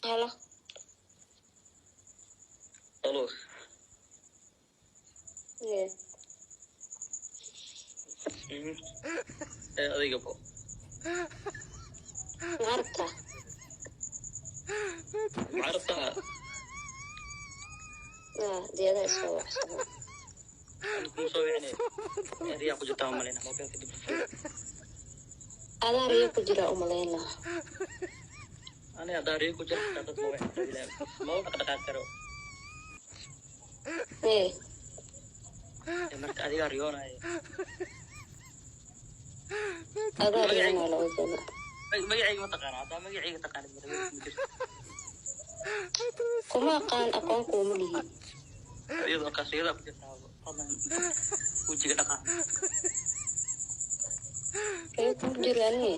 Hello. Hello. Yeah. Ee, adiga bo. Ma aragtaa? Maxaa rabtaa? Yaa diyadaa isoo wacsado. Kuma soo wicine. Riyaa ku jirtaa umaleyna mobilka dib u fur. Adaa riyo ku jira umalaynaa. Aniga haddaa riyo ku jira xitaa dad ma wicin karo, ilaahay. Ma u dhaqdhaqaaqi karo. Ee. Ee, marka adigaa riyoonaya. Adaa riyoonaa labadaba. Magacayga ma taqaana? Haddaa magacayga taqaanid, ma ma jirto. Kuma aqaan, aqoon kuuma lihi. Iyadoo qasiyada ku jirtaa, fadlan wejiga dhaqaa. Riyo kuma jiro ani.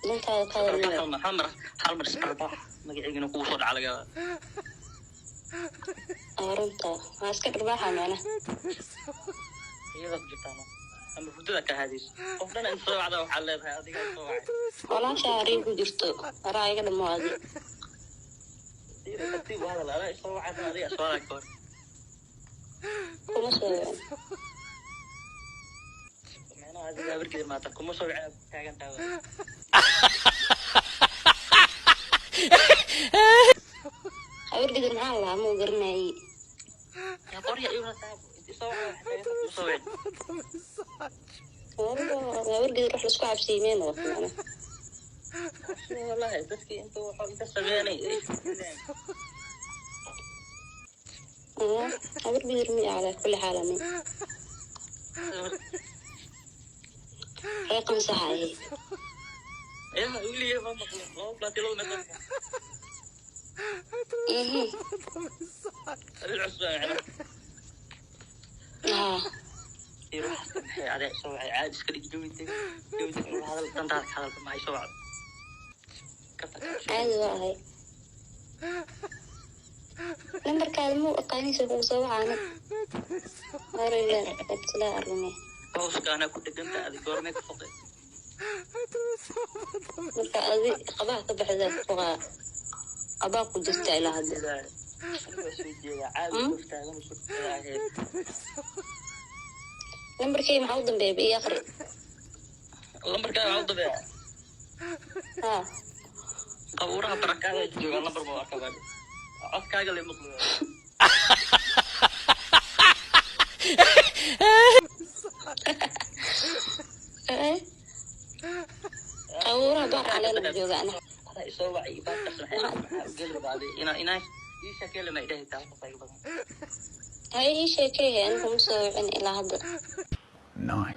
Dantaada ka hadal male. Hal mar isqarbaax, magacaygana kugu soo dhaca laga yaabaa. Aa, runta. Maxaa iska dharbaaxa macna? Iyada ku jirtaa no. Ama hurdada ka haadayso. Qof dhan inta soo wacda waxaad leedahay adigaa soo wacay. Walaashaa riyo ku jirto. Horaa iga dhamo adi. Siira tartiib u hadal, adaa isoo wacay, adiga soo wacay ka hor. Kuma soo wicin. Macnaha adiga habarkeeda maata kuma soo wicin aad ku taagan tahay. Habar gidir maxaa lahaa ma garanayay. Yaa qorya iyaguna taabo. Inta soo wacda waxay taagan tahay kuma soo wicin. Habar gidir wax laisku cabsiimeen noqoto macna. Wallahi dadkii inta wuxuu inta sameynay ay isku dileen. Habar gidir miya calaa kulli xaal ani. Reer qansaxa ahi. Yaa weligeed ma maqlin. Laba plaati laba meel. Arrin cusub ah macnaha. Haa. Iyo waxaas ka maxay adaa isoo wacay, caadi iska dhig, jawi deg. Jawi deg in la hadal, dantaada ka hadalka ma isoo wacdo. Ka tag. Caadi waa ahay. Nambarkaada muu aqaanaysa kugu soo wacaana. Hore ibtilaa arrime. Hooska anaa ku dheganta, adi goormee ku foqay. Marka adi qabaha ka baxdaa foqaa. Qabaa ku jirta ilaa hadda. Anigoo soo jeeda caadi qof taagan oo kursiga ahayd. Nambarkay maxaa u dambeeya ii aqri. Lambarkaaga waxaa u dambeeya. Haa. Qabuuraha barakaada jooga lambar baa arkaa baadi. Codkaaga lay maqlo. Ee? Qabuuraha baar caleena jooga ana. Adaa isoo wacay baadkaas maxaa u geli rabaa adi inaa ii sheekee lama idhahi taa qof iga badan. Ha ii sheekeehe, anigu kuma soo wicin ilaa hadda. Nine.